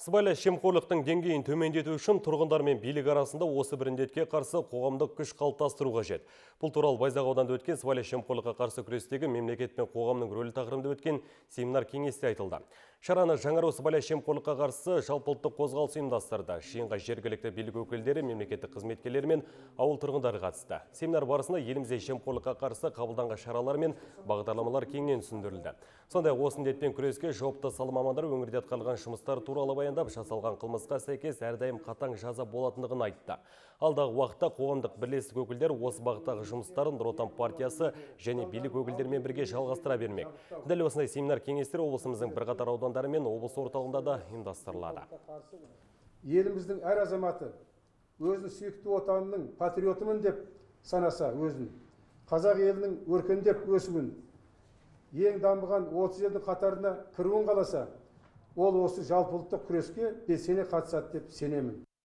Сыбайлас жемқорлықтың деңгейін төмендету үшін тұрғындар мен билік арасында осы бір індетке қарсы қоғамдық күш қалыптастыру қажет. Бұл туралы Байзақ ауданында өткен сыбайлас жемқорлыққа қарсы күрестегі мемлекет пен қоғамның рөлі тақырыбында өткен семинар кеңесте айтылды. Шараны Жаңару сыбайлас жемқорлыққа қарсы жалпыұлттық қозғалыс ұйымдастырды. Жиынға жергілікті билік өкілдері, мемлекеттік қызметкерлер мен ауыл тұрғындары қатысты. Семинар барысында елімізде жемқорлыққа қарсы қабылданған шаралар мен бағдарламалар кеңінен түсіндірілді. Сондай-ақ осы індетпен күреске жауапты сала мамандары өңірде атқарылған жұмыстар туралы баяндап, жасалған қылмысқа сәйкес әрдайым қатаң жаза болатындығын айтты. Алдағы уақытта қоғамдық бірлестік өкілдері осы бағыттағы жұмыстарын Нұр Отан партиясы және билік өкілдерімен бірге жалғастыра бермек. Дәл осындай семинар кеңестер облысымыздың бірқатар аудандары мен облыс орталығында да ұйымдастырылады. Еліміздің әр азаматы өзінің сүйікті отанының патриотымын деп санаса, өзін қазақ елінің өркендеп өсуін, ең дамыған 30 елдің қатарына кіруін қаласа, ол осы жалпыұлттық күреске белсене қатысады деп сенемін.